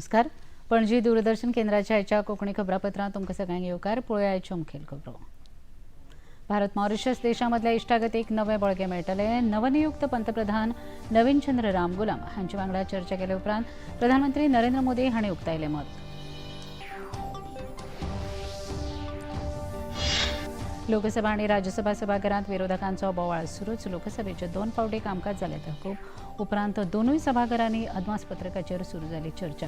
नमस्कार. पणजी दूरदर्शन केंद्राच्या आयच्या कोंकणी खबरापत्रांत तुमकां सगळ्यांक येवकार. पळोवया आयच्यो मुखेल खबरो. भारत मॉरिशस देशामदल्या इश्टागतीक नवें बळगें मेळटलें. नवनियुक्त पंतप्रधान नवीनचंद्र रामगुलाम हांचे वांगडा चर्चा केले उपरांत प्रधानमंत्री नरेंद्र मोदी हांणी उक्तायलें मत. लोकसभा आनी राज्यसभा सभाघरांत विरोधकांचो बोवाळ सुरूच. लोकसभेचे दोन फावटी कामकाज जालें तहकूब. उपरांत दोनूय सभाघरांनी अदमासपत्रकाचेर सुरू जाली चर्चा.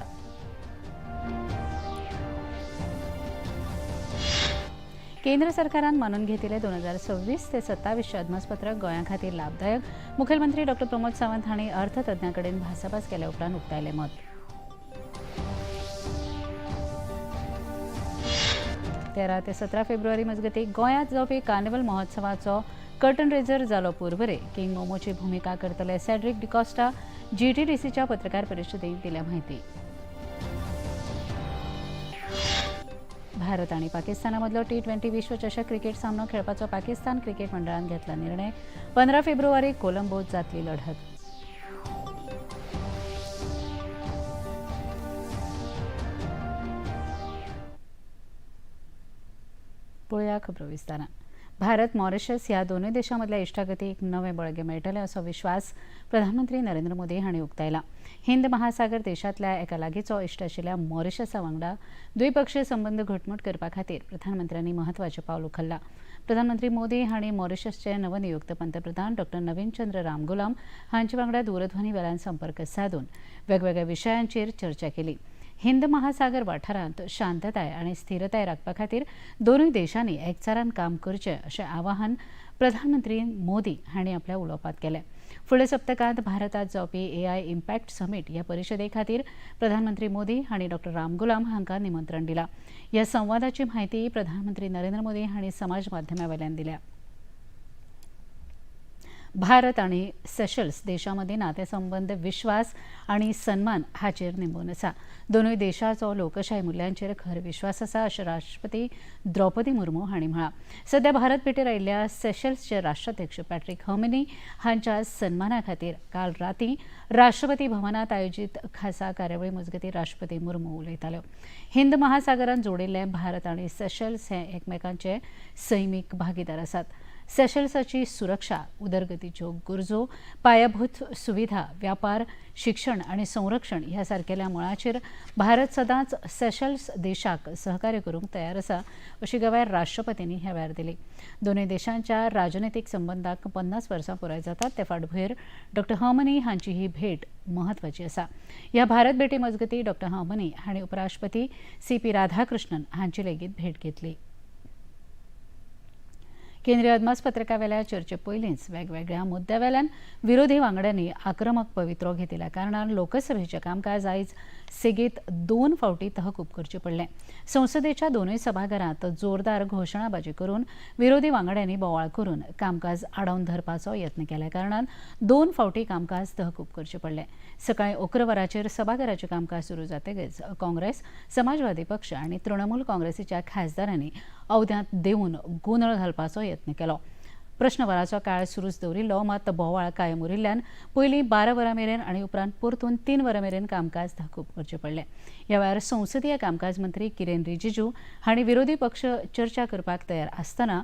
केंद्र सरकारान मानून घेतिल्लें 2026 ते 27 अदमासपत्रक गोंया खातीर लाभदायक. मुखेलमंत्री डॉ प्रमोद सावंत हांणी अर्थतज्ञां कडेन भासाभास केल्या उपरांत उक्तायलें मत. 13 ते 17 फेब्रुवारी मजगतीं गोंयांत जावपी कार्निवल महोत्सवाचो कर्टन रेजर जालो पुरवरे. किंग मोमोची भुमिका करतले सेड्रिक डिकॉस्टा जीटीडीसीच्या पत्रकार परिशदेंत दिल्या म्हायती. भारत आनी पाकिस्ताना मदलो T20 विश्वचषक क्रिकेट सामनो खेळपाचो पाकिस्तान क्रिकेट मंडळान घेतला निर्णय. 15 फेब्रुवारी कोलंबोत जातली लढत. पळोवया खबरो विस्तारान. भारत मॉरिशस ह्या दोनूय देशांमदल्या इश्टागतीक नवें बळगें मेळटलें असो विश्वास प्रधानमंत्री नरेंद्र मोदी हांणी उक्तायला. हिंद महासागर देशांतल्या एका लागींचो इश्ट आशिल्ल्या मॉरिशसा वांगडा द्विपक्षीय संबंद घटमूट करपा खातीर प्रधानमंत्र्यांनी म्हत्वाचें पावल उखल्लां. प्रधानमंत्री मोदी हांणी मॉरिशसचे नवनियुक्त पंतप्रधान डॉ नवीनचंद्र रामगुलाम हांचे वांगडा दूरध्वनी वेल्यान संपर्क सादून वेगवेगळ्या विशयांचेर चर्चा केली. हिंद महासागर वाठारांत शांतताय आनी स्थिरताय राखपा खातीर दोनूय देशांनी एकचारान काम करचें अशें आवाहन प्रधानमंत्री मोदी हांणी आपल्या उलोवपांत केलें. फुडल्या सप्तकांत भारतांत जावपी एआय इम्पॅक्ट समीट ह्या परिशदे खातीर प्रधानमंत्री मोदी हांणी डॉ रामगुलाम हांकां निमंत्रण दिलां. ह्या संवादाची म्हायती प्रधानमंत्री नरेंद्र मोदी हांणी समाज माध्यमा वयल्यान दिल्या. भारत आनी सेशल्स देशामदीं नातेसंबंद विश्वास आनी सन्मान हाचेर निंबून आसा. दोनूय देशाचो लोकशाय मुल्यांचेर खर विश्वास आसा अशें राष्ट्रपती द्रौपदी मुर्मू हांणी म्हळां. सध्या भारत भेटेर आयिल्ल्या सेशल्सचे राष्ट्राध्यक्ष पॅट्रिक हर्मिनी हांच्या सन्माना खातीर काल रातीं राष्ट्रपती भवनांत आयोजीत खासा कार्यावळी मजगतीं राष्ट्रपती मुर्मू उलयताल्यो. हिंद महासागरान जोडिल्ले भारत आनी सेशल्स हे एकमेकांचे सैमीक भागीदार आसात. सेशल्साची सुरक्षा, उदरगतीच्यो गरजो, पायाभूत सुविधा, व्यापार, शिक्षण आनी संरक्षण ह्या सारकेल्या मळाचेर भारत सदांच सेशल्स देशाक सहकार्य करूंक तयार आसा अशी गवाय राष्ट्रपतींनी ह्या वेळार दिली. दोनूय देशांच्या राजनैतीक संबंदाक 50 वर्सां पुराय जातात ते फाटभुंयेर डॉ हर्मनी हांची ही भेट म्हत्वाची आसा. ह्या भारत भेटी मजगतीं डॉ हर्मनी हांणी उपराष्ट्रपती CP Radhakrishnan हांची लेगीत भेट घेतली. केंद्रीय अदमासपत्रकावेल्या चर्चे पयलींच वेगवेगळ्या मुद्द्यावेल्यान विरोधी वांगड्यांनी आक्रमक पवित्रो घेतिल्ल्या कारणान लोकसभेचें कामकाज आयज सेगीत दोन फावटी तहकूब करचें पडलें. संसदेच्या दोनूय सभाघरांत जोरदार घोशणाबाजी करून विरोधी वांगड्यांनी बोवाळ करून कामकाज आडावन धरपाचो यत्न केल्या कारणान दोन फावटी कामकाज तहकूब करचें पडलें. सकाळीं 11 वरांचेर सभाघराचें कामकाज सुरू जातकच काँग्रेस, समाजवादी पक्ष आनी तृणमूल काँग्रेसीच्या खासदारांनी अवध्यांत देंवून गोंदळ घालपाचो यत्न केलो. प्रश्नवराचो काळ सुरूच दवरिल्लो, मात बोवाळ कायम उरिल्ल्यान पयलीं 12 वरां मेरेन आनी उपरांत परतून 3 वरां मेरेन कामकाज तहकूब करचें पडलें. ह्या वेळार संसदीय कामकाज मंत्री किरेन रिजिजू हांणी विरोधी पक्ष चर्चा करपाक तयार आसतना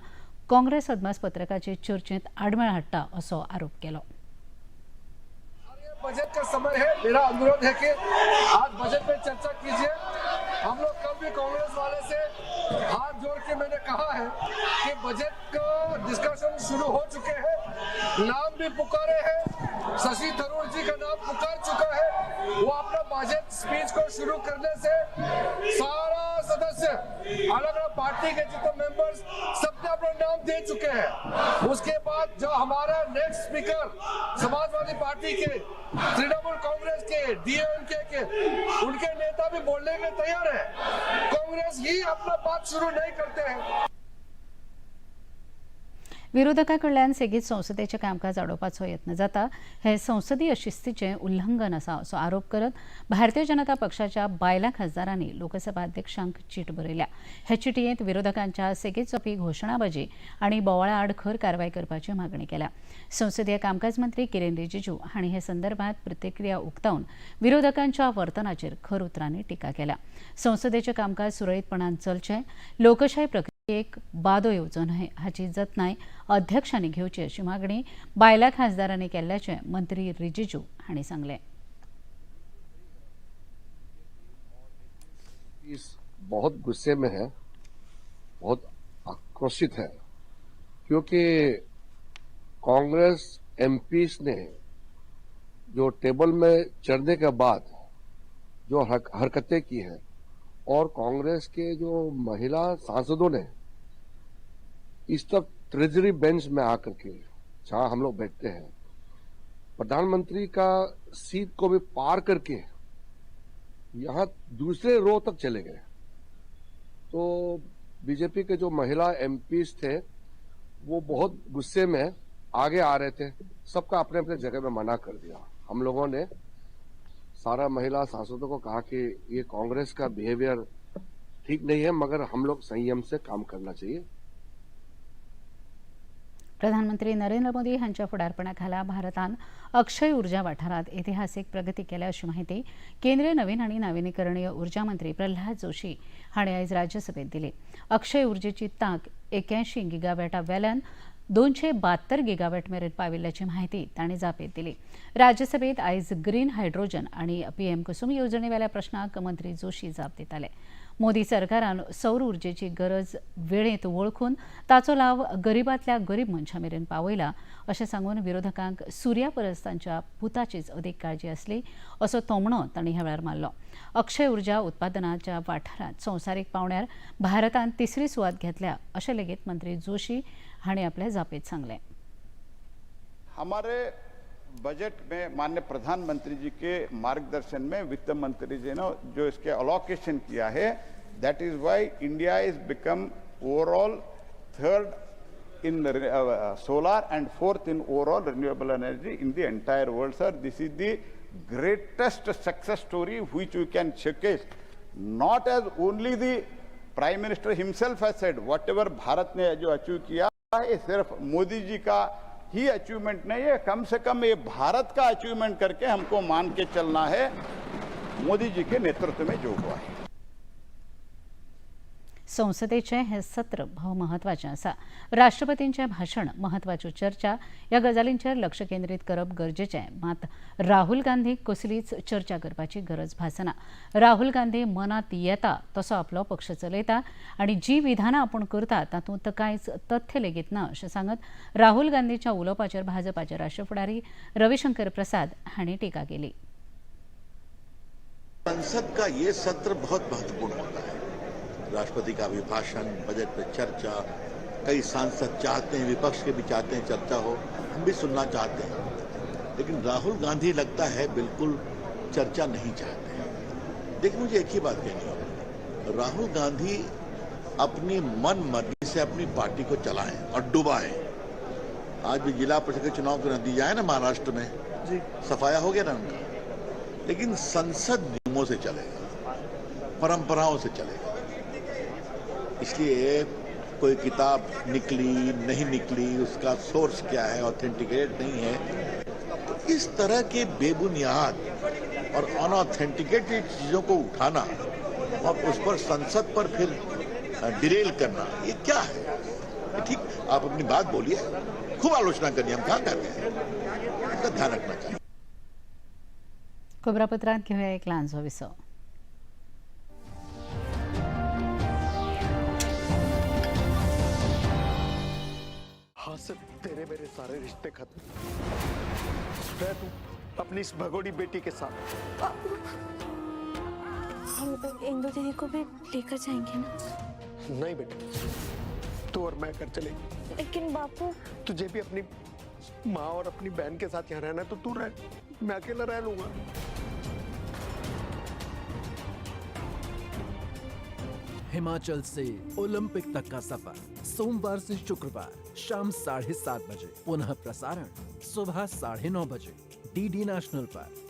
काँग्रेस अदमासपत्रकाचे चर्चेंत आडमेळ हाडटा असो आरोप केलो. बजट का समय है, मेरा अनुरोध है कि आज बजट पे चर्चा कीजिए. हम लोग कल भी कांग्रेस वाले से हाथ जोड़ के मैंने कहा है कि बजट का डिस्कशन शुरू हो चुके हैं, नाम भी पुकारे हैं, शशि थरूर जी का नाम पुकार चुका है. वो अपना बजट स्पीच को शुरू करने से सारा सदस्य अलग अलग पार्टी के जितने मेंबर्स सबने अपना नाम दे चुके हैं. उसके बाद जो हमारा नेक्स्ट स्पीकर समाजवादी party K, Trinamool Congress K, DMK K, उनके नेता भी बोलने के तैयार है. कांग्रेस ही अपना बात शुरू नहीं करते हैं. विरोधकां कडल्यान सेगीत संसदेचें कामकाज आडोवपाचो यत्न जाता, हें संसदीय शिस्तीचें उल्लंघन आसा असो आरोप करत भारतीय जनता पक्षाच्या बायलां खासदारांनी लोकसभा अध्यक्षांक चीट बरयल्या. हे चिटयेंत विरोधकांच्या सेगीत जावपी घोशणाबाजी आनी बोवाळा आड खर कारवाय करपाची मागणी केल्या. संसदीय कामकाज मंत्री किरेन रिजिजू हांणी हे संदर्भात प्रतिक्रिया उक्तावन विरोधकांच्या वर्तनाचेर खर उतरांनी टिका केल्या. संसदेचें कामकाज सुरळीतपणान चलचें, लोकशाय प्रक्रियेक बादो येवचो न्हय हाची जतनाय अध्यक्षांनी घेवची अशी मागणी बायलां खासदारांनी केल्ल्याचें मंत्री रिजिजू हांणी सांगलें. इस बहुत गुस्से में है, बहुत आक्रोशित है, क्योंकि कांग्रेस एमपीस ने जो टेबल में चढ़ने के बाद जो हरकतें की हैं और कांग्रेस के जो महिला सांसदों ने इस तक ट्रेजरी बेंच में आकर के जहां हम लोग बैठते हैं, प्रधानमंत्री का सीट को भी पार करके यहाँ दूसरे रो तक चले गए। तो बीजेपी के जो महिला एमपीज थे वो बहुत गुस्से में आगे आ रहे थे, सबका अपने अपने जगह में मना कर दिया। हम लोगों ने सारा महिला सांसदों को कहा कि ये कांग्रेस का बिहेवियर ठीक नहीं है, मगर हम लोग संयम से काम करना चाहिए। प्रधानमंत्री नरेंद्र मोदी हांच्या फुडारपणाखाला भारतान अक्षय ऊर्जा वाठारात ऐतिहासिक प्रगती केल्या अशी माहिती केंद्रीय नवीन आनी नविनीकरणीय ऊर्जा मंत्री प्रल्हाद जोशी हांणी आयज राज्यसभेत दिली. अक्षय ऊर्जेची तांक 81 गिगावॅटा वेल्यान 272 गिगावॅट मेरेन पाविल्ल्याची माहिती तांणी जापेत दिली. राज्यसभेत आयज ग्रीन हायड्रोजन आनी पीएम कुसुम येवजणेवेल्या प्रश्नाक मंत्री जोशी जाप दिताले. मोदी सरकारान सौर ऊर्जेची गरज वेळेंत वळखून ताचो लाव गरीबांतल्या गरीब मनशां मेरेन पावयला अशें सांगून विरोधकांक सुर्या परस तांच्या पुताचीच अदीक काळजी आसली असो तोमणो तांणी ह्या वेळार मारलो. अक्षय ऊर्जा उत्पादनाच्या वाठारांत संवसारीक पावंड्यार भारतान तिसरी सुवात घेतल्या अशें लेगीत मंत्री जोशी हांणी आपल्या जापेत सांगलें. हमारे बजट में माननीय प्रधानमंत्री जी के मार्गदर्शन में वित्त मंत्री जी ने जो इसके अलोकेशन किया है, that is why India is become overall third in solar and fourth in overall renewable energy in the entire world. Sir, this is the greatest success story which we can showcase, not as only the prime minister himself has said, whatever Bharat ने जो achieve किया है सिर्फ मोदी जी का ही achievement नहीं है, कम से कम ये भारत का achievement करके हमको मान के चलना है मोदी जी के नेतृत्व में जो हुआ है। संसदेचें हें सत्र भोव म्हत्वाचें आसा. राष्ट्रपतींचें भाशण, म्हत्वाच्यो चर्चा ह्या गजालींचेर लक्ष केंद्रीत करप गरजेचें. मात राहुल गांधीक कसलीच चर्चा करपाची गरज भासना. राहुल गांधी मनांत येता तसो आपलो पक्ष चलयता आनी जी विधानां आपूण करता तातूंत कांयच तथ्य लेगीत ना अशें सांगत राहुल गांधीच्या उलोवपाचेर भाजपाचे राष्ट्रीय फुडारी रविशंकर प्रसाद हांणी टिका केली. संसद का ये सत्र बहुत महत्वपूर्ण होता है. राष्ट्रपति का अभिभाषण, बजट पे चर्चा, कई सांसद चाहते हैं, विपक्ष के भी चाहते हैं चर्चा हो, हम भी सुनना चाहते हैं, लेकिन राहुल गांधी लगता है बिल्कुल चर्चा नहीं चाहते हैं। देखिए, मुझे एक ही बात कहनी है, राहुल गांधी अपनी मन मर्जी से अपनी पार्टी को चलाएं और डुबाएं। आज भी जिला परिषद के चुनाव के नतीजे आए ना महाराष्ट्र में, जी सफाया हो गया ना उनका। लेकिन संसद नियमों से चलेगा, परंपराओं से चलेगा। इसलिए कोई किताब निकली नहीं निकली, उसका सोर्स क्या है, ऑथेंटिकेटेड नहीं है, तो इस तरह के बेबुनियाद और अनऑथेंटिकेटेड चीज़ों को उठाना और उस पर संसद पर फिर डिरेल करना, ये क्या है? ठीक, आप अपनी बात बोलिए, खूब आलोचना करिए, हम कहाँ कर रहे हैं, इसका ध्यान रखना चाहिए। खबरापत्रांत घेवया एक ल्हानसो विसव. हाँ सर, तेरे मेरे सारे रिश्ते खत्म। रह तू अपनी इस भगोड़ी बेटी के साथ। हम इंदु दीदी को भी लेकर जाएंगे ना? नहीं बेटा, तू और मैं घर चलेंगे। लेकिन बापू, तुझे भी अपनी माँ और अपनी बहन के साथ यहाँ रहना है तो तू रह, मैं अकेला रह लूंगा। हिमाचल से ओलंपिक तक का सफर, सोमवार से शुक्रवार शाम 7:30 बजे, पुनः प्रसारण सुबह 9:30 बजे, डीडी नेशनल पर।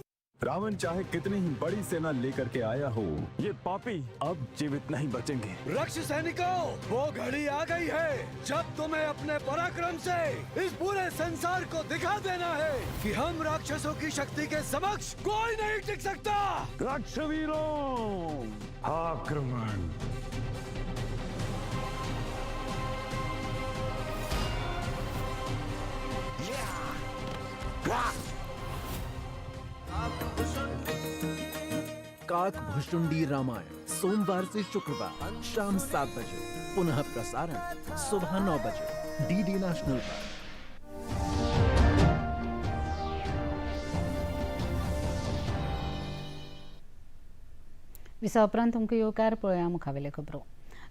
रावण चाहे कितनी ही बड़ी सेना लेकर के आया हो, ये पापी अब जीवित नहीं बचेंगे। रक्ष सैनिकों, वो घड़ी आ गई है जब तुम्हें अपने पराक्रम से इस पूरे संसार को दिखा देना है कि हम राक्षसों की शक्ति के समक्ष कोई नहीं टिक सकता। रक्षवीरों, आक्रमण! काक भुशुंडी रामायण, सोमवार से शुक्रवार शाम 7 बजे, पुनः प्रसारण सुबह 9 बजे, डीडी नेशनल पर। विसा उपरांत तुमकां येवकार. पळोवया मुखावेल्यो खबरो.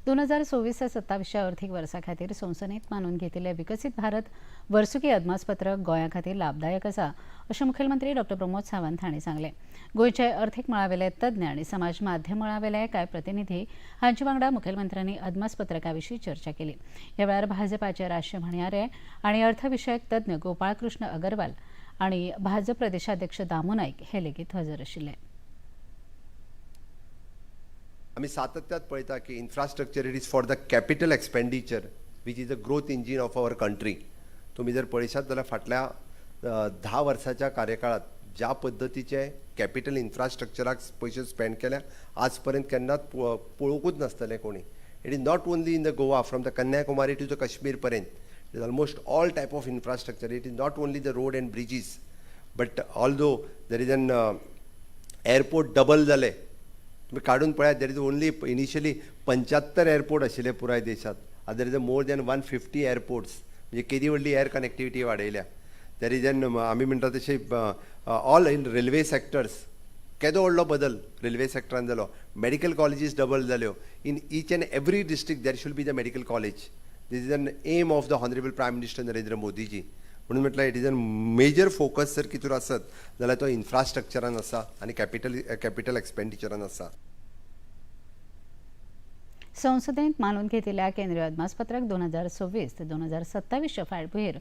2026 ते 27च्या अर्थीक वर्सा खातीर संसदेंत मानून घेतिल्लें विकसीत भारत वर्सुकी अदमासपत्रक गोंया खातीर लाभदायक आसा, अशें मुखेलमंत्री डॉ प्रमोद सावंत हांणी सांगलें. गोंयचे अर्थीक मळावेले तज्ञ आनी समाज माध्यम मळावेले कांय प्रतिनिधी हांचे वांगडा मुखेलमंत्र्यांनी अदमासपत्रका विशीं चर्चा केली. ह्या वेळार भाजपाचे राष्ट्रीय म्हणयारे आनी अर्थविशयक तज्ञ गोपाळकृष्ण अगरवाल आनी भाजप प्रदेशाध्यक्ष दामू नायक हे लेगीत हजर आशिल्ले. आमी सातत्यात पळयता की infrastructure, it is for the capital expenditure, which is a growth engine of our country. तुमी जर पळयशात जाल्यार फाटल्या 10 वर्साच्या कार्यकाळात ज्या पद्दतीचे कॅपिटल इन्फ्रास्ट्रक्चराक पयशे स्पेंड केल्या, आज पर्यंत केन्नाच पळोवंकूच नासतलें कोणी. It is not only in the Goa, from the Kanyakumari to the Kashmir पर्यंत, it is almost all type of infrastructure. It is not only the road and bridges, but although there is an airport double जाले. तुमी काडून पळयात, there is only initially 75 airport आशिल्ले पुराय देशात, आतां there is a more than 150 airports. म्हणजे केदी व्हडली एअर कनेक्टिविटी वाडयल्या. There is an आमी म्हणटा तशें ऑल इन रेल्वे सेक्टर्स, केदो व्हडलो बदल रेल्वे सेक्टरान जालो. मेडिकल कॉलेजीस डबल जाल्यो. In each and every district there should be the medical college. This is an aim of the honourable Prime Minister Narendra Modiji. म्हणून म्हटल्यार it is an major focus जर कितें आसत जाल्यार तो इन्फ्रास्ट्रक्चरान आसा आनी कॅपिटल एक्सपेंडिचरान आसा. संसदेंत मानून घेतिल्ल्या केंद्रीय अदमासपत्रक 2026 ते 2027च्या फाटभुंयेर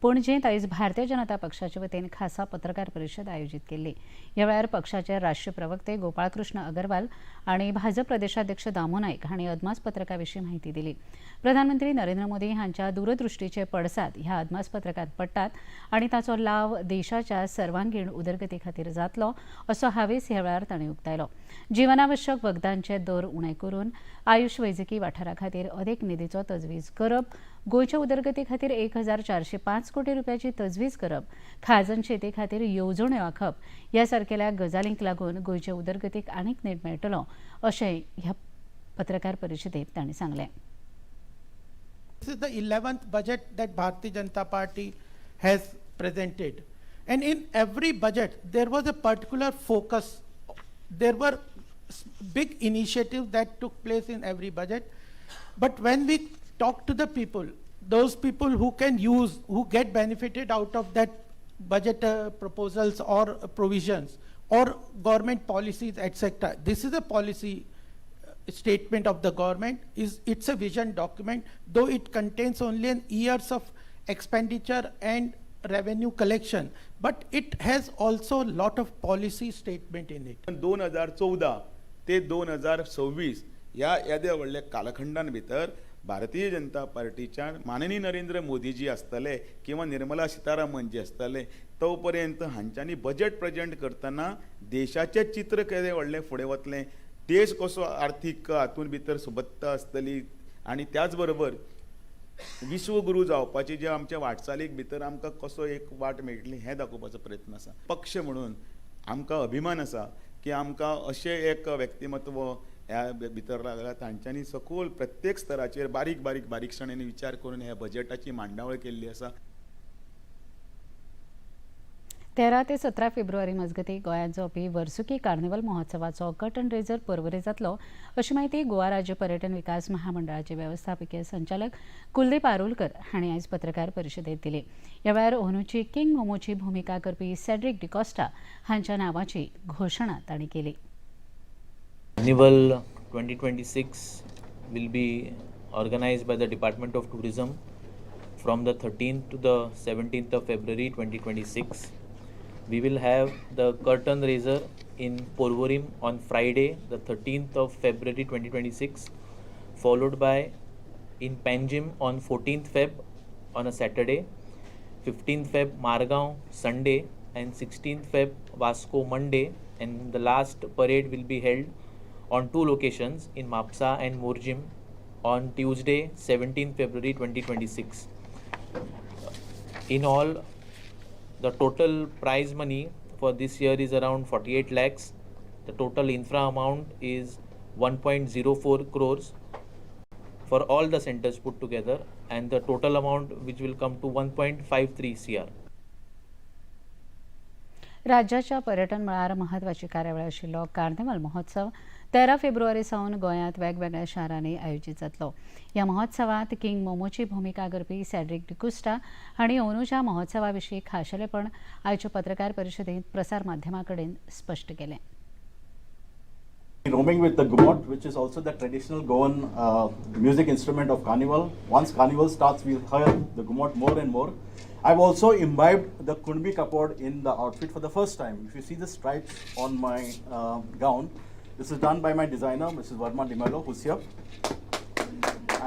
पणजेंत आयज भारतीय जनता पक्षाचे वतीन खासा पत्रकार परिशद आयोजीत केल्ली. ह्या वेळार पक्षाचे राष्ट्रीय प्रवक्ते गोपाळकृष्ण अगरवाल आनी भाजप प्रदेशाध्यक्ष दामू नायक हांणी अदमासपत्रका विशीं म्हायती दिली. प्रधानमंत्री नरेंद्र मोदी हांच्या दूरदृश्टीचे पडसाद ह्या अदमासपत्रकात पडटात आनी ताचो लाव देशाच्या सर्वांगीण उदरगती खातीर जातलो, असो हावेस ह्या वेळार तांणी उक्तायलो. जिवनावश्यक वखदांचे दर उणे करून आयुष वैजकी वाठारा खातीर अदीक निधीचो तजवीज करप, गोंयच्या उदरगती खातीर 1405 कोटी रुपयाची तजवीज करप, खाजन शेती खातीर येवजण्यो आंखप ह्या सारकेल्या गजालींक लागून गोंयचे उदरगतीक आनीक नेट मेळटलो, अशें ह्या पत्रकार परिशदेंत तांणी सांगलें. This is the 11th budget that Bharatiya Janata Party has presented. And in every budget, there was a particular focus. There were big initiatives that took place in every budget. But when we talk to the people, those people who can use, who get benefited out of that budget proposals or provisions or government policies, etc. This is a policy statement of the government, is it's a vision document, though it contains only an years of expenditure and revenue collection, but it has also a lot of policy statement in it. 2014 ते 2026 ह्या येद्या व्हडल्या कालखंडान भितर भारतीय जनता पार्टीच्या माननीय नरेंद्र मोदीजी आसतले किंवा निर्मला सीतारामन जी आसतले, तो पर्यंत हांच्यांनी बजेट प्रेजेंट करतना देशाचें चित्र केदें व्हडलें फुडें वतलें, देश कसो आर्थीक हातूंत भितर सुबत्ता आसतली आनी त्याच बरोबर विश्वगुरू जावपाची जे आमच्या वाटचालीक भितर आमकां कसो एक वाट मेळटली हें दाखोवपाचो प्रयत्न आसा. पक्ष म्हणून आमकां अभिमान आसा की आमकां अशें एक व्यक्तिमत्व ह्या भितर लागला. तांच्यांनी सखोल प्रत्येक स्तराचेर बारीक बारीक बारीकसाणेन विचार करून ह्या बजेटाची मांडावळ केल्ली आसा. 13 ते 17 फेब्रुवारी मजगतीं गोंयांत जावपी वर्सुकी कार्निवल महोत्सवाचो कर्टन रेजर परवरे जातलो, अशी म्हायती गोवा राज्य पर्यटन विकास महामंडळाचे वेवस्थापकीय संचालक कुलदीप आरोलकर हांणी आयज पत्रकार परिशदेंत दिली. ह्या वेळार अंदूची किंग मोमोची भुमिका करपी सेड्रिक डिकॉस्टा हांच्या नांवाची घोशणा तांणी केली. Carnival 2026. will be organized by the Department of Tourism from the 13th to the 17th of February 2026. We will have the curtain raiser in Porvorim on Friday, the 13th of February 2026, followed by in Panjim on 14th Feb on a Saturday, 15th Feb Margao Sunday, and 16th Feb Vasco Monday, and the last parade will be held on two locations in Mapsa and Morjim on Tuesday, 17th February 2026. In all, the total prize money for this year is around 48 lakhs. The total infra amount is 1.04 crores for all the centers put together, and the total amount which will come to 1.53 CR. राज्याच्या पर्यटन मळार म्हत्वाची कार्यावळ आशिल्लो carnival महोत्सव 13 फेब्रुवारी सावन गोंयांत वेगवेगळ्या शारांनी आयोजीत जातलो. ह्या महोत्सवात किंग मोमोची भुमिका करपी सॅड्रिक डिकुस्टा हांणी अंदूच्या महोत्सवा विशीं खाशेलेपण आयच्या पत्रकार परिशदेंत प्रसार माध्यमां कडेन स्पश्ट केलें. Roaming with the gumot, which is also the traditional Goan music instrument of Carnival. Once Carnival starts, we'll hear the gumot more and more. I've also imbibed the Kunbi kapod in the outfit for the first time. If you see the stripes on my gown, this is done by my designer, Mrs. Verma Dimelo, who's here.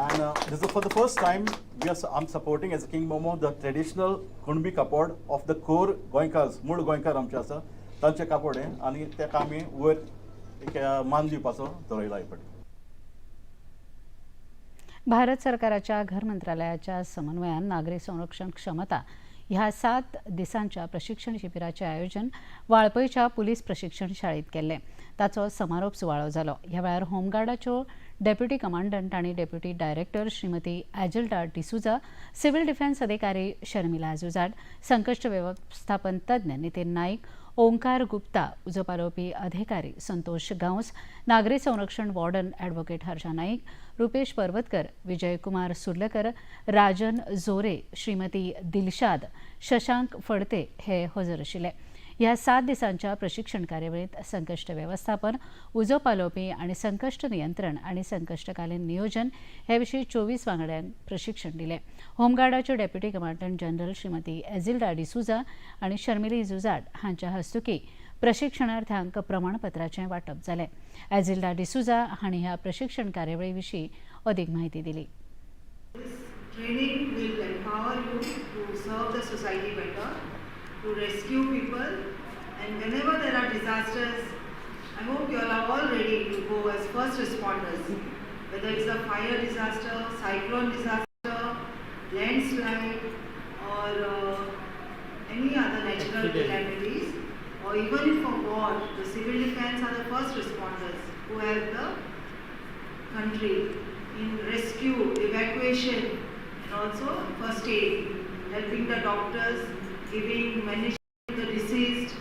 And this is for the first time I'm supporting as a King Momo the traditional Kunbi kapod of the core Goenkas, मूळ गोंयकार आमचे आसा तांचे कापड हे आनी तेका आमी वयर एक मान दिवपाचो थरयला हे फावटी. भारत सरकाराच्या घर मंत्रालयाच्या समन्वयान नागरी संरक्षण क्षमता ह्या 7 दिसांच्या प्रशिक्षण शिबिराचें आयोजन वाळपयच्या पुलीस प्रशिक्षण शाळेत केल्लें. ताचो समारोप सुवाळो जालो. ह्या वेळार होमगार्डाच्यो डेप्युटी कमांडंट आनी deputy director Shrimati Azelda D'Souza, civil defence अधिकारी शर्मिला जुजाट, संकश्ट वेवस्थापन तज्ञ नितीन नाईक, ओंकार गुप्ता, उजो पालोवपी अधिकारी संतोष गांवस, नागरी संरक्षण वॉर्डन ॲडव्होकेट हर्षा नाईक, रुपेश पर्वतकर, विजयकुमार सुर्लकर, राजन जोरे, श्रीमती दिलशाद, शशांक फडते हे हजर आशिल्ले. ह्या 7 दिसांच्या प्रशिक्षण कार्यावळीत संकश्ट वेवस्थापन, उजो पालोवपी आनी संकश्ट नियंत्रण आनी संकश्टकालीन नियोजन हे विशीं 24 वांगड्यांक प्रशिक्षण दिलें. होमगार्डाच्यो deputy commandant general Shrimati Ezilda D'Souza आनी शर्मिली जुजाट हांच्या हस्तुकीं प्रशिक्षणार्थ्यांक प्रमाणपत्राचें वांटप जालें. एझिल्डा डिसुजा हांणी ह्या प्रशिक्षण कार्यावळी विशीं अदीक म्हायती दिली. Training will empower you to serve the society better, to rescue people, and whenever there are disasters, I hope you all are all ready to go as first responders. Whether it's a fire disaster, cyclone disaster, landslide, or any other natural calamities, or even if a war, the civil defense are the first responders who help the country in rescue, evacuation, and also first aid, helping the doctors, giving management to the deceased,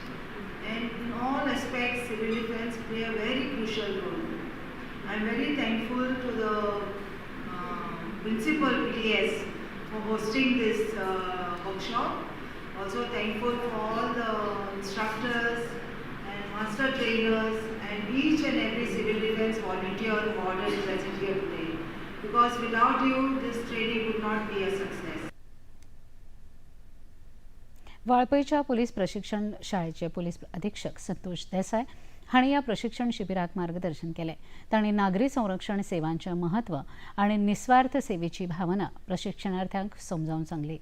and in all aspects, civil defense play a very crucial role. I am very thankful to the principal PTS for hosting this workshop. Also thankful for all the instructors and master trainers and each and every civil defense volunteer warden present here today. Because without you, this training would not be a success. वाळपयच्या police प्रशिक्षण शाळेचे police अधीक्षक संतोष देसाय हांणी ह्या प्रशिक्षण शिबिराक मार्गदर्शन केलें. तांणी नागरी संरक्षण सेवांचें म्हत्व आनी निस्वार्थ सेवेची भावना प्रशिक्षणार्थ्यांक समजावन सांगली.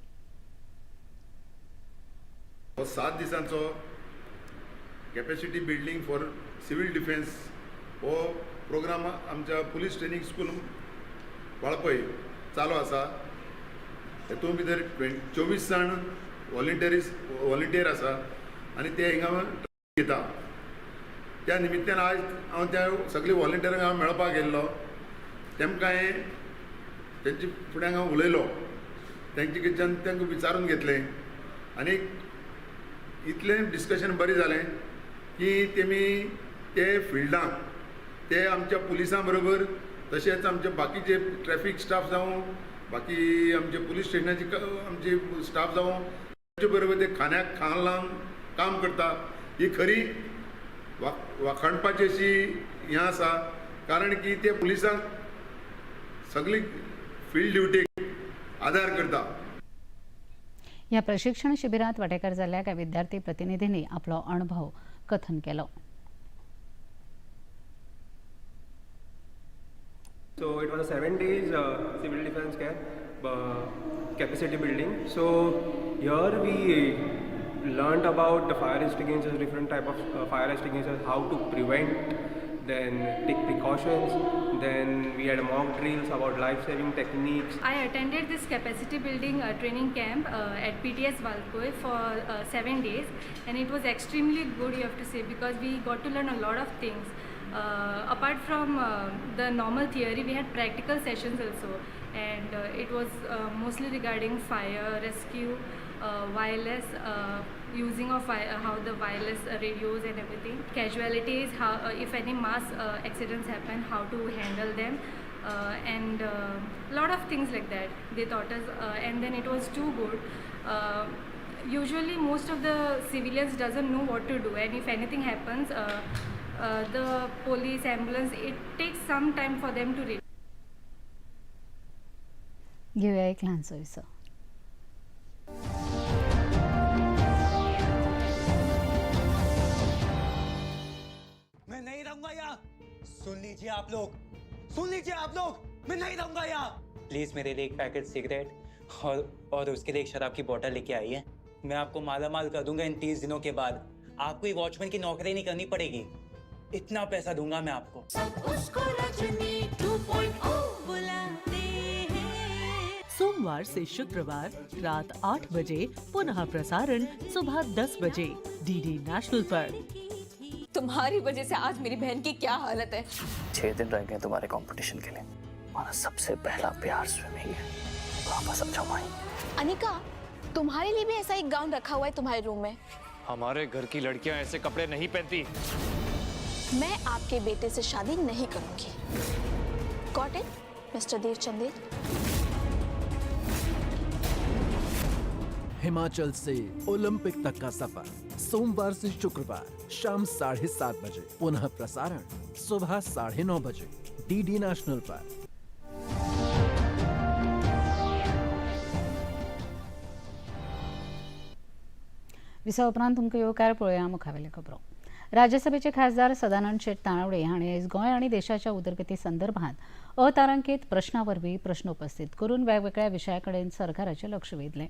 हो 7 दिसांचो capacity building for civil defence हो प्रोग्राम आमच्या पुलीस ट्रेनींग स्कूल वाळपय चालू आसा. हेतून भितर 24 जाण वॉलंटियर आसा आनी ते हिंगा घेता. त्या निमित्तान आयज हांव त्या सगळे वॉलंटियरांक हांव मेळपाक गेल्लो. तेमकां हांवें तेंचे फुड्यांक हांव उलयलो, तेंचे कडच्यान तांकां विचारून घेतलें आनी इतलें डिस्कशन बरें जालें की तेमी ते फिल्डाक ते आमच्या पुलिसां बरोबर तशेंच आमचे बाकीचे ट्रॅफीक स्टाफ जावं, बाकी आमचे पुलीस स्टेशनाचे आमचे स्टाफ जावं, तांचे बरोबर ते खांद्याक खांद लावन काम करता. ही खरी वाखाणपाची अशी हें आसा, कारण की ते पुलिसांक सगळी फिल्ड ड्युटीक आदार करता. ह्या प्रशिक्षण शिबिरात वांटेकार जाल्ल्या कांय विद्यार्थी प्रतिनिधींनी आपलो अणभव कथन केलो. So it was a 7 days civil defense camp, capacity building. So here we learned about the fire extinguishers, different type of fire extinguishers, how to prevent, then take precautions. Then we had mock drills about life-saving techniques. I attended this capacity building training camp at PTS Valpoi for 7 days, and it was extremely good, you have to say, because we got to learn a lot of things. Apart from the normal theory, we had practical sessions also, and it was mostly regarding fire rescue, wireless, using of how the wireless radios and everything, casualties, how if any mass accidents happen, how to handle them, and lot of things like that they taught us, and then it was too good. Usually most of the civilians doesn't know what to do, and if anything happens, the police, ambulance, it takes some time for them to reach. घेऊया एक ल्हानसो विसव. मैं नहीं रहूंगा यहाँ. सुन लीजिए आप लोग, सुन लीजिए आप लोग, मैं नहीं रहूंगा यहाँ. प्लीज मेरे लिए एक पैकेट सिगरेट और उसके लिए एक शराब की बोतल लेके आइए. मैं आपको मालामाल कर दूंगा इन 30 दिनों के बाद. आपको ये वॉचमैन की नौकरी नहीं करनी पड़ेगी, इतना पैसा दूंगा मैं आपको. उसको रजनी 2.0 बुलाते हैं. सोमवार से शुक्रवार रात 8 बजे, पुनः प्रसारण सुबह 10 बजे डीडी नेशनल पर. तुम्हारी वजह से आज मेरी बहन की क्या हालत है. 6 दिन रह गए तुम्हारे कंपटीशन के लिए. हमारा सबसे पहला प्यार स्विमिंग है. वापस आ जाओ माई. अनिका, तुम्हारे लिए भी ऐसा एक गाउन रखा हुआ है तुम्हारे रूम में. हमारे घर की लड़कियां ऐसे कपड़े नहीं पहनती. मैं आपके बेटे से शादी नहीं करूंगी. Got it, mister Dev Chandel. Himachal Se Olympic तक का सफर सोमवार से शुक्रवार शाम 7:30 बजे, पुनः प्रसारण सुबह 9:30 बजे डीडी नेशनल पर. विसा उपरांत तुमकां येवकार. पळोवया मुखावेल्यो खबरो. राज्यसभेचे खासदार सदानंद शेट तानावडे हांणी आयज गोंय आनी देशाच्या उदरगती संदर्भात अतारांकीत प्रश्ना वरवीं प्रश्न उपस्थित करून वेगवेगळ्या विशया कडेन सरकाराचें लक्ष वेधलें.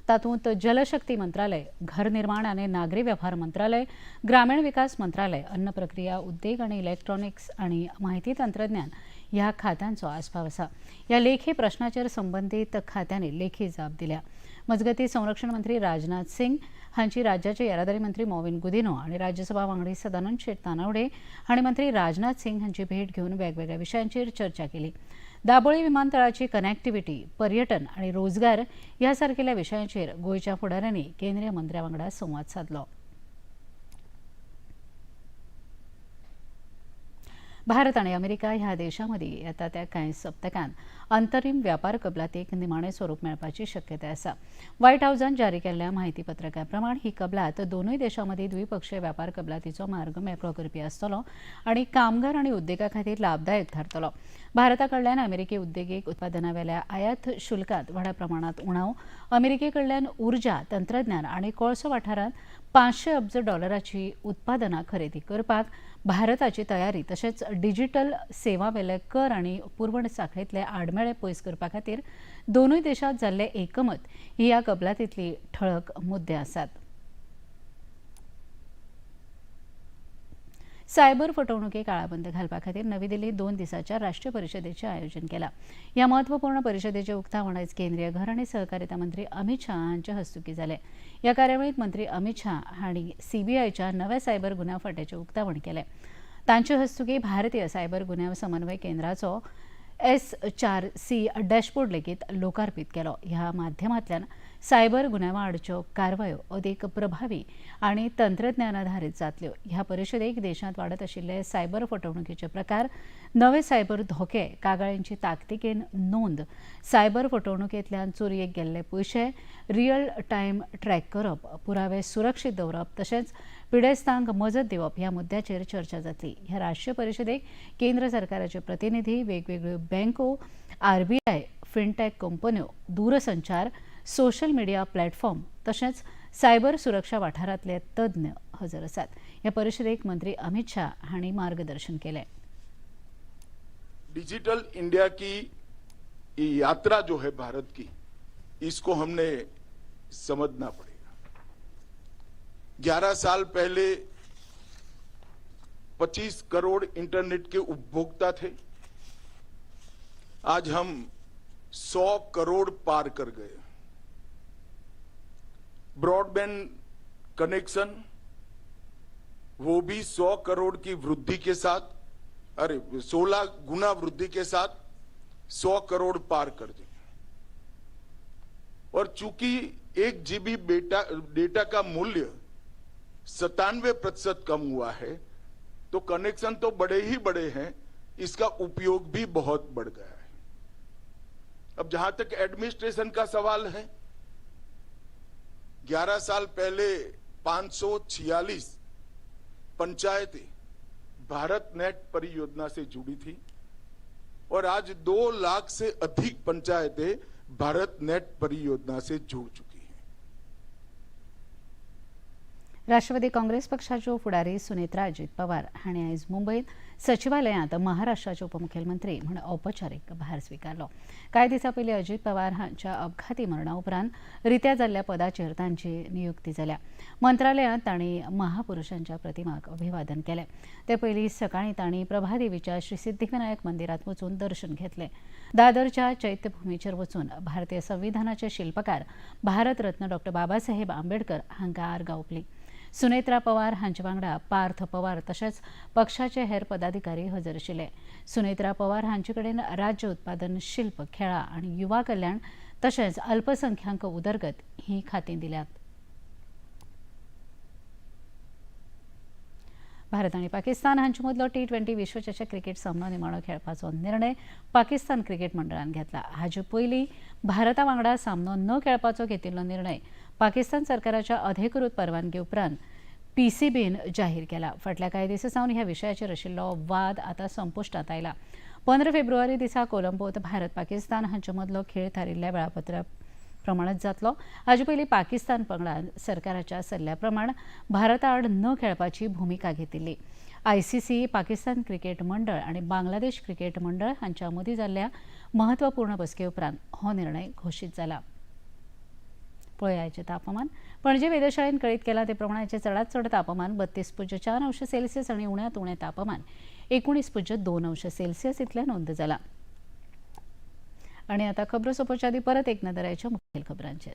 तातूंत जलशक्ती मंत्रालय, घर निर्माण आनी नागरी वेव्हार मंत्रालय, ग्रामीण विकास मंत्रालय, अन्न प्रक्रिया उद्देग आनी इलेक्ट्रॉनिक्स आनी माहिती तंत्रज्ञान ह्या खात्यांचो आस्पाव आसा. ह्या लेखी प्रश्नाचेर संबंदीत खात्यांनी लेखी जाप दिल्या. मजगतीं संरक्षण मंत्री राजनाथ सिंग हांची राज्याचे येरादारी मंत्री मॉविन गुदिन्हो आनी राज्यसभा वांगडी सदानंद शेट तानावडे हांणी मंत्री राजनाथ सिंग हांची भेट घेवन वेगवेगळ्या विशयांचेर चर्चा केली. दाबोळी विमानतळाची कनेक्टिव्हिटी, पर्यटन आनी रोजगार ह्या सारकेल्या विशयांचेर गोंयच्या फुडाऱ्यांनी केंद्रीय मंत्र्या वांगडा संवाद सादलो. भारत आनी अमेरिका ह्या देशां मदीं येता त्या कांय सप्तकांत अंतरीम व्यापार कबलातीक निमाणें स्वरूप मेळपाची शक्यताय आसा. व्हायट हावसान जारी केल्ल्या म्हायती पत्रका प्रमाण ही कबलात दोनूय देशां मदीं द्विपक्षीय व्यापार कबलातीचो मार्ग मेकळो करपी आसतलो आनी कामगार आनी उद्देगा खातीर लाभदायक थारतलो. भारता कडल्यान अमेरिकी उद्देगीक उत्पादनावेल्या आयात शुल्कांत व्हडा प्रमाणांत उणाव, अमेरिके कडल्यान उर्जा, तंत्रज्ञान आनी कोळसो वाठारांत 500 अब्ज डॉलराची उत्पादनां खरेदी करपाक भारताची तयारी, तशेंच डिजिटल सेवावेले कर आनी पुरवण साखळेंतले आडमेळे पयस करपा खातीर दोनूय देशांत जाल्ले एकमत ही ह्या कबलातींतली ठळक मुद्दे आसात. सायबर फटवणुकीक आळाबंद घालपा खातीर नवी दिल्लीत 2 दिसांच्या राष्ट्रीय परिशदेचें आयोजन केलां. ह्या म्हत्वपूर्ण परिशदेचें उक्तावण आयज केंद्रीय घर आनी सहकारिता मंत्री अमित शाह हांचे हस्तुकीं जालें. ह्या कार्यावळींत मंत्री अमित शाह हांणी सीबीआयच्या नव्या सायबर गुन्यांव फांट्याचें उक्तावण केलें. तांचे हस्तुकीं भारतीय सायबर गुन्यांव समन्वय केंद्राचो S4C dashboard लेगीत लोकार्पीत केलो. ह्या माध्यमांतल्यान सायबर गुन्यांवा आडच्यो कारवायो अदीक प्रभावी आनी तंत्रज्ञानाधारीत जातल्यो. ह्या परिशदेक देशांत वाडत आशिल्ले सायबर फटवणुकीचे प्रकार, नवे सायबर धोके, कागाळींची ताकतिकेन नोंद, सायबर फटवणुकेंतल्यान चोरयेक गेल्ले पयशे रियल टायम ट्रॅक करप, पुरावे सुरक्षीत दवरप तशेंच पिडेस्तांक मजत दिवप ह्या मुद्द्याचेर चर्चा जातली. ह्या राष्ट्रीय परिशदेक केंद्र सरकाराचे प्रतिनिधी, वेगवेगळ्यो बँको, आरबीआय, फिनटॅक कंपन्यो, दूरसंचार, सोशल मिडिया प्लॅटफॉर्म तशेंच सायबर सुरक्षा वाठारांतले तज्ञ हजर आसात. ह्या परिशदेक मंत्री अमित शाह हांणी मार्गदर्शन केलें. डिजिटल इंडिया की ये यात्रा जो है भारत की, इसको हमने समझना पड़ेगा. 11 साल पहले 25 करोड़ इंटरनेट के उपभोक्ता थे, आज हम 100 करोड़ पार कर गए. ब्रॉडबैंड कनेक्शन वो भी 100 करोड़ की वृद्धि के साथ, अरे 16 गुना वृद्धि के साथ 100 करोड़ पार कर दिए. और चूंकि 1 जीबी डेटा का मूल्य 97% कम हुआ है, तो कनेक्शन तो बड़े ही बड़े हैं, इसका उपयोग भी बहुत बढ़ गया है. अब जहां तक एडमिनिस्ट्रेशन का सवाल है, 11 साल पहले 546 पंचायतें भारत नेट परियोजना से जुड़ी थी और आज 2 लाख से अधिक पंचायतें भारत नेट परियोजना से जुड़ चुकी हैं. राष्ट्रवादी काँग्रेस पक्षाच्यो फुडारी सुनेत्रा अजित पवार हांणी आयज मुंबयत सचिवालयांत महाराष्ट्राचे उपमुख्यमंत्री म्हूण औपचारीक भार स्विकारलो. कांय दिसां पयलीं अजित पवार हांच्या अपघाती मरणा उपरांत रित्या जाल्ल्या पदाचेर तांची नियुक्ती जाल्या. मंत्रालयांत तांणी महापुरुषांच्या प्रतिमाक अभिवादन केलें. ते पयलीं सकाळीं तांणी प्रभादेवीच्या श्री सिद्धिविनायक मंदिरांत वचून दर्शन घेतलें. दादरच्या चैत्यभूमीचेर वचून भारतीय संविधानाचे शिल्पकार भारतरत्न डॉ बाबासाहेब आंबेडकर हांकां आर्गां ओंपलीं. सुनेत्रा पवार हांचे वांगडा पार्थ पवार तशेंच पक्षाचे हेर पदाधिकारी हजर आशिल्ले. सुनेत्रा पवार हांचे कडेन राज्य उत्पादन शिल्प, खेळां आनी युवा कल्याण तशेंच अल्पसंख्याक उदरगत ही खातीं दिल्यात. भारत आनी पाकिस्तान हांचे मदलो T20 विश्वचषक क्रिकेट सामनो निमाणो खेळपाचो निर्णय पाकिस्तान क्रिकेट मंडळान घेतला. हाचे पयलीं भारता वांगडा सामनो न खेळपाचो घेतिल्लो निर्णय पाकिस्तान सरकाराच्या अधिकृत परवानगी उपरांत पीसीबीन जाहीर केला. फाटल्या कांय दिसां सावन ह्या विशयाचेर आशिल्लो वाद आतां संपुश्टांत आयला. 15 फेब्रुवारी दिसा कोलंबोत भारत पाकिस्तान हांचे मदलो खेळ थारिल्ल्या वेळापत्रा प्रमाणच जातलो. हाचे पयलीं पाकिस्तान पंगडान सरकाराच्या सल्ल्या प्रमाण भारता आड न खेळपाची भुमिका घेतिल्ली. आयसीसी, पाकिस्तान क्रिकेट मंडळ आनी बांगलादेश क्रिकेट मंडळ हांच्या मदीं जाल्ल्या महत्वपूर्ण बसके उपरांत हो निर्णय घोशीत जाला. पळयाचें तापमान. पणजे वेधशाळेन कळीत केलां ते प्रमाणाचें चडांत चड तापमान 32.4 अंश सेल्सियस आनी उण्यांत उणें तापमान 19.2 अंश सेल्सियस इतलें नोंद जालां. आनी आतां खबरो सोंपोवच्या आदीं परत एक नदर आयच्या मुखेल खबरांचेर.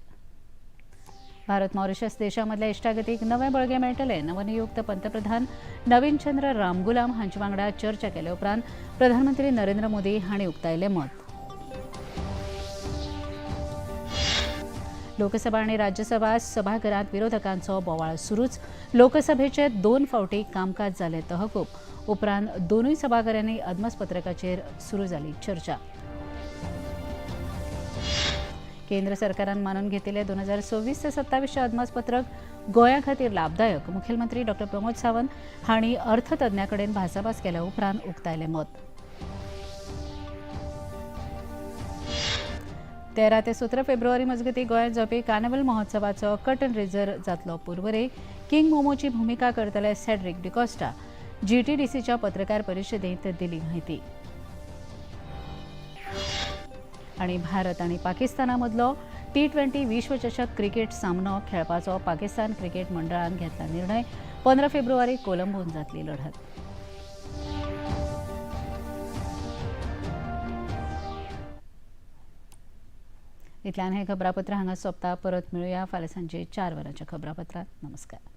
भारत मॉरिशस देशामदल्या इश्टागतीक नवें बळगें मेळटलें. नवनियुक्त पंतप्रधान नवीन चंद्र रामगुलाम हांचे वांगडा चर्चा केले उपरांत प्रधानमंत्री नरेंद्र मोदी हांणी उक्तायलें मत. लोकसभा आनी राज्यसभा सभाघरांत विरोधकांचो बोवाळ सुरूच. लोकसभेचे 2 फावटी कामकाज जालें तहकूब. उपरांत दोनूय सभाघरांनी अदमासपत्रकाचेर सुरू जाली चर्चा. केंद्र सरकारान मानून घेतिल्लें 2026 ते 27 अदमासपत्रक गोंया खातीर लाभदायक. मुखेलमंत्री डॉ प्रमोद सावंत हांणी अर्थतज्ञां कडेन भासाभास केल्या उपरांत उक्तायलें मत. 13 ते 17 फेब्रुवारी मजगतीं गोंयांत जावपी कार्निवल महोत्सवाचो कर्टन रेजर जातलो पुर्वरे. किंग मोमोची भुमिका करतले सेड्रिक डिकॉस्टा. जीटीडीसीच्या पत्रकार परिशदेंत दिली म्हायती. आनी भारत आनी पाकिस्ताना मदलो T20 विश्वचषक क्रिकेट सामनो खेळपाचो पाकिस्तान क्रिकेट मंडळान घेतला निर्णय. 15 फेब्रुवारी कोलंबोन जातली लढत. इतल्यान हें खबरापत्र हांगा सोंपता. परत मेळुया फाल्यां सांजे 4 वरांच्या खबरापत्रांत. नमस्कार.